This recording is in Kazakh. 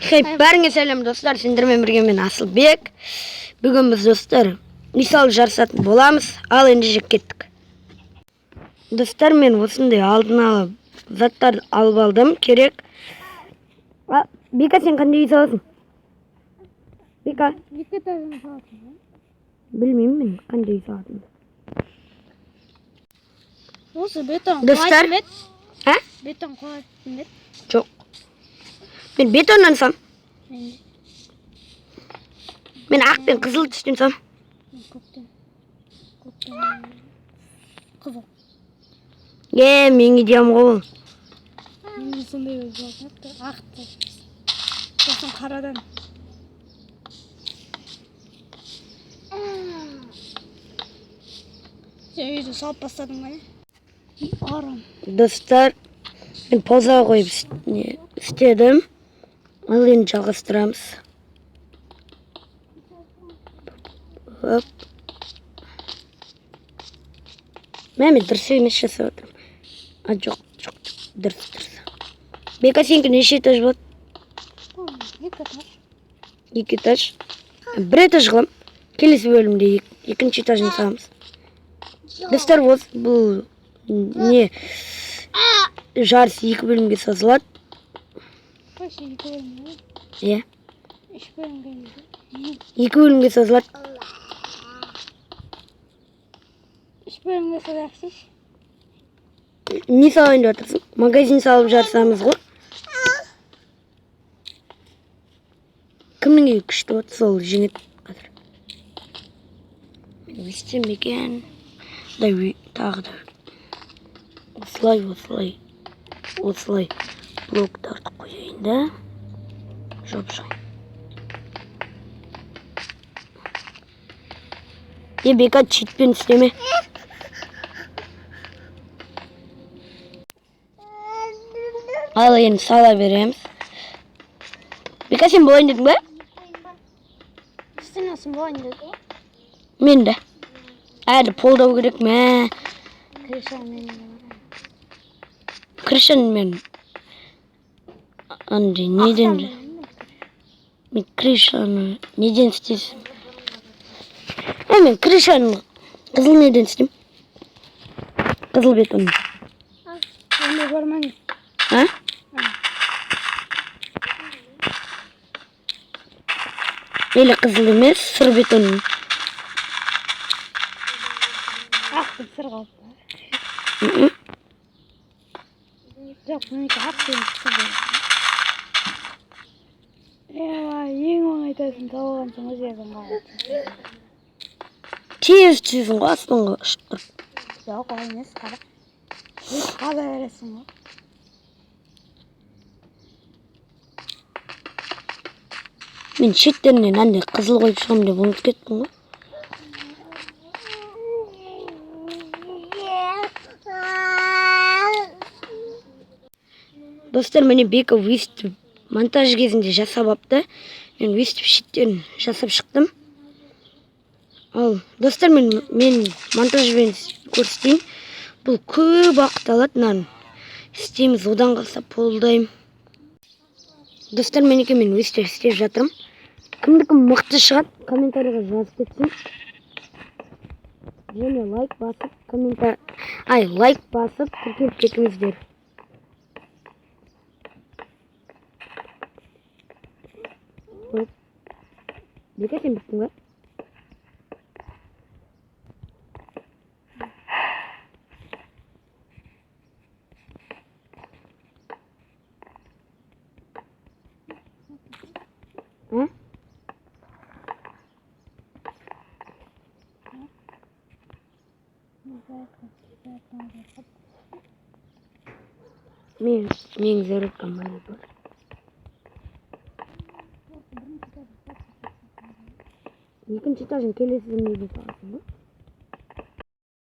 Хей, бәріңе сәлем, достар, сендермен бірге мен, Асылбек. Бүгін біз, достар, үй салып жарысатын боламыз. Ал енді жеп кеттік. Достар, мен осындай алдын ала заттарды алып алдым, керек. А, Бека, сен қандай үй саласың? Бека, Екі этажын саласың ба? білмеймін мен қандай үй салатынымды. Осы бетон Достар. құлайтын ба еді? А? Бетон құлайтын ба еді? Жоқ. Мен бетоннан салам. Мен Мен ақ пен қызыл түстен салам. мен көктен. Көктен. Қызыл. Е, менің идеям ғой ол. Мен де сондай болып салатын еді. Ақты. Сосын қарадан. Сен үйді салып бастадың ба, не? Үй арам. Достар, мен паузаға қойып істедім. Ал енді жалғастырамыз. Оп. Мә, мен дұрыс емес жасап отырмын. А, жоқ, жоқ, жоқ, дұрыс, дұрыс. Бека, сенікі неше этаж болады? Екі этаж. Екі этаж. Бір этаж қыламын. Келесі бөлімде екінші этажын саламыз. Достар, вот бұл не жарыс екі бөлімге созылады. Қойшы, екі бөлім ғой. Иә. Үш бөлімге дейді. Екі бөлімге созылады. Үш бөлімге салайықшы. Не салайын деп жатырсың? Магазин салып жарысамыз ғой. Кімнің үйі күшті болады, сол жеңеді қазір. Мен өйстем екен? Да, тағы да. Осылай, осылай, осылай блоктарды қояйын да. Жауып шығайын. Е, Бека, читпен істеме. Ал енді сала береміз. Бека, сен болайын дедің бе? Стенасын болайын деді. Мен де. Әлі полдау керек, мә. Крыша менің де бар. Крышаны мен андай неден мен крышаны неден істейсің? Е, мен крышаны қызыл неден істеймін? Қызыл бетон. Ондай бар ма, не? А? Или қызыл емес, сұр бетон. Ақ пен сұр қалып па? Мгм. Жоқ, менікі ақ пен сұр. Ең оңай этажын тауып алғансың ғой, жердің қалып. Тез түсесің ғой аспанға ұшып тұрып. Жоқ, олай емес, қара. Өйтіп қаза бересің ғой. Мен шеттерінен андай қызыл қойып шығамын деп ұмытып кеттім ғой. Достар, міне, Бека өйстіп монтаж кезінде жасап апты. Мен өйстіп шеттерін жасап шықтым. Ал, достар, мен монтажбен көрсетейін. Бұл көп уақыт алады, мынаны істейміз, одан қалса полдаймын. Достар, мінекей, мен өйстіп істеп жатырмын. Кімдікі мықты шығады, комментарийға жазып кетсін. Және лайк басып, ай, лайк басып, тіркеліп кетіңіздер. Оп. Бека, сен біттің ба? А? Менің зарядкам әлі бар. Екінші этажын келесі неге саласың ғой?